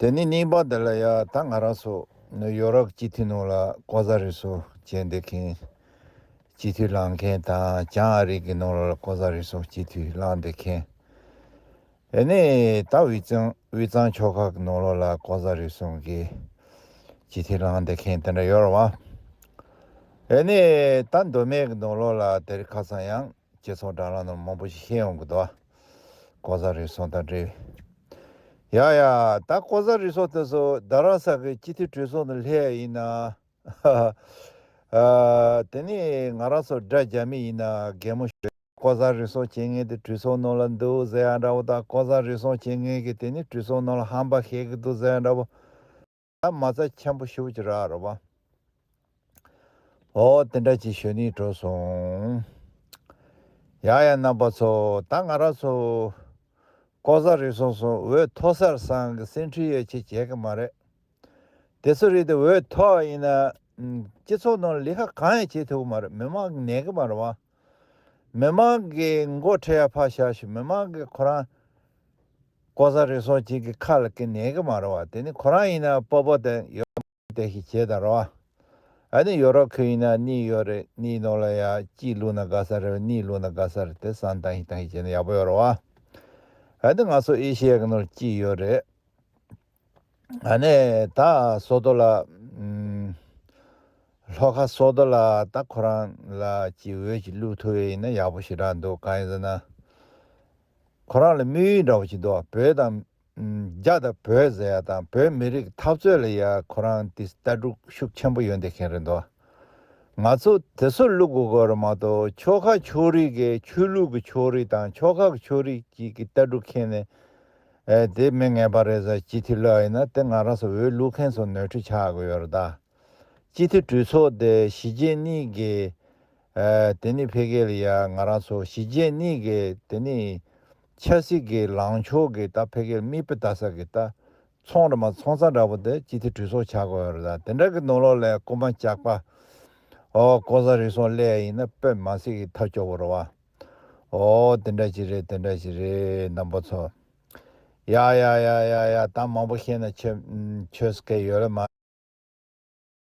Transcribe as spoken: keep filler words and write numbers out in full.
དེ་ནས་གཉིས་པ་དེ་ལ་ཡ་ད་ང་རང་ཚོ་ཡོ་རོབ་སྤྱི་འཐུས་ནང་ལ་ལྐོག་ཟ་རུལ་སུངས་བྱས་བསྡད་མཁན། སྤྱི་འཐུས་ལངས་མཁན་དང་བྱང་ཨ་རི་གི་ནང་ལ་ལྐོག་ཟ་རུལ་སུངས་སྤྱི་འཐུས་ལངས་བསྡད་མཁན། ཨེ་ནས་ད་དབུས་གཙང་དབུས་གཙང་ཆོལ་ཁ་གི་ནང་ལོགས་ལ་ལྐོག་ཟ་རུལ་སུངས་ཀྱི་སྤྱི་འཐུས་ལངས་བསྡད་མཁན་དེ་འདྲ་ཡོད་རེད་བ། ཨེ་ནས་ད་མདོ་སྨད་ཀྱི་ནང་ལོགས་ལ་དེ་རིང་ཁ་སང་ཡང་སྤྱི་ཚོགས་དྲ་ལམ་ནང་མང་པོ་ཞིག་ཤེས་ཡོང་གི་འདུག་ལྐོག་ཟ་རུལ་སུངས་དང་འབྲེལ་བའི། ཡ་ཡ། ད་ལྐོག་ཟ་རུལ་སུངས་དེ་ཚོ་རྡ་རམ་ས་གི་སྤྱི་འཐུས་གྲོས་ཚོགས་ནང་སླེབས་ཡིན་ན། ཨ། དེ་ནས་ང་རང་ཚོ་དགྲ་རྒྱ་མི་ཡིན་ན་གད་མོ་ཤོར། ལྐོག་ཟ་རུལ་སུངས་བྱེད་མཁན་དེ་གྲོས་ཚོགས་ནང་ལ་འདུག་ཟེར་ཡ་འདྲ་བོ་དང་། ལྐོག་ཟ་རུལ་སུངས་བྱེད་མཁན་གྱིས་དེ་ནི་གྲོས་ཚོགས་ནང་ལ་ཧམ་པ་བཤད་ཀྱི་འདུག་ཟེར་ཡ་འདྲ་བོ། ད་མ་རྩ་ཆེན་པོ་ཞེ་པོ་ཅིག་རག་རེད་བ། ཨོ་དེ་འདྲ་ཅིག་ཞུ་ནི་འགྲོ་སོང་། ཡ་ཡ་རྣམ་པ་ཚོ། ད་ང་རང་ཚོ་ལྐོག་ཟ་རུལ་སུངས་སོང་འོས་ཐོབ་སར་སང་གི་སེམས་ཁྲལ་ཡོད་ཆེ་བྱེད་ཀྱི་མ་རེད། དེ་ཚོ་རེད་དེ། འོས་ཐོབ་ཡིན་ན་སྤྱི་ཚོགས་ནང་ལས་ཀ་གང་ཡང་བྱེད་ཐུབ་ཀྱི་མ་རེད། མི་མང་གིས་ཉན་གྱི་མ་རེད་བ། མི་མང་གི་མགོ་ཁྲིད་ཡ་ཕར་བཞག་ཞིག་མི་མང་གིས་ཁོ་རང་ལྐོག་ཟ་རུལ་སུངས་ཅིག་གི་ཁ་ལ་ཀི་ཉན་གྱི་མ་རེད་བ། དེ་ནི་ཁོ་རང་ཡིན་ན་སྤོབས་པ་དང་ཡོད་དེ་ཞིག་བྱེད་དང་རེད་བ། ཨ་ནི་ཡོ་རོབ་ཁུལ་ཡིན་ན་གཉིས་ཡོད་རེད། གཉིས་ནང་ལ་ཡ་གཅིག་བླུགས་ན་དགའ་ས་རེད། གཉིས་བླུགས་ན་དགའ་ས་རེད། དེ་བསམ་བཏང་ཞིག་བཏང་ཞིག་བྱས་ན་ཡག་པོ་ཡོད་རེད་བ། ཨ་ནི་ང་ཚོ་ཨེ་ཤི་ཡ་གི་ནང་ལ་གཅིག་ཡོད་རེད། ཨ་ནི་ད་སོ་ཏོ་ལ། ཨམ། ལྷོ་ཁ་སོ་ཏོ་ལ་ད་ཁོ་རང་ལ་ཅིག་འོས་ཅིག་བླུགས་ཐུབ་ཡས་ཡིན་ན་ཡག་པོ་ཞེ་དྲག་འདུག་གང་ཡིན་ཟེར་ན། ཁོ་རང་ལ་དམིགས་ཡུལ་འདྲ་བོ་ཅིག་འདུག་བོད་དང་། ཨམ། རྒྱ་དང་བོད་ཟེར་ཡ་དང་བོད་མི་རིགས་འཐབ་རྩོད་ལ་ཡ་ཁོ་རང་དེ་ལྟ་གྲུབ་ཤུགས་ཆེན་པོ་ཡོད་བསྡད་མཁན་རེད་འདུག་ང་ཚོ་དེ་ཚོ་བླུག་དགོས་ཀྱི་རེད་མ་གཏོགས། ཆོལ་ཁ་ཕྱོགས་རིས་ཀྱི་ཆོས་ལུགས་ཀྱི་ཕྱོགས་རིས་དང་ཆོལ་ཁ་གི་ཕྱོགས་རིས་ཀྱི་ཀྱི་ལྟ་གྲུབ་ཁྱེར་ནས། ཨེ། དེ་མི་ངན་པ་རེད་ཟེར་སྤྱི་འཐུས་བླུགས་ཡིན་ན་དེ་ང་རང་ཚོ་འོས་བླུག་མཁན་ཚོ་ནོར་འཁྲུལ་ཆགས་དགོས་ཡོད་རེད་ད། སྤྱི་འཐུས་གྲོས་ཚོགས་དེ་གཞིས་བྱེས་གཉིས་ཀྱི། ཨེ། དེ་ནི་ཕ་གི་ལ་ཡ་ང་རང་ཚོ་གཞིས་བྱེས་གཉིས་ཀྱི་དེ་ནི་ཆབ་སྲིད་ཀྱི་ལངས་ཕྱོགས་ཀྱི་ད་ཕ་གི་མིག་དཔེ་ལྟ་ས་གི་ད། ཚོང་རེད་མ། ཚོང་ས་འདྲ་པོ་དེ་སྤྱི་འཐུས་གྲོས་ཚོགས་ཆགས་དགོས་ཡོད་རེད་ད། དེ་འདྲ་གི་ནང་ལོགས་ལ་རྐུན་མ་ཇག་པ། ཨོ་ལྐོག་ཟ་རུལ་སུངས་སླེབས་ཡ་ཡིན་ན་དཔེ་མི་སྲིད་ཀྱི་ཐབས་སྐྱོ་པོ་རེད་བ། ཨོ་དེ་འདྲ་ཅིག་རེད། དེ་འདྲ་ཅིག་རེད་རྣམ་པ་ཚོ། ཡ་ཡ་ཡ་ཡ་ཡ། ད་མང་པོ་བཤད་ན་ཆོས་ཆོས་སྐད་ཡོད་ལ་མ།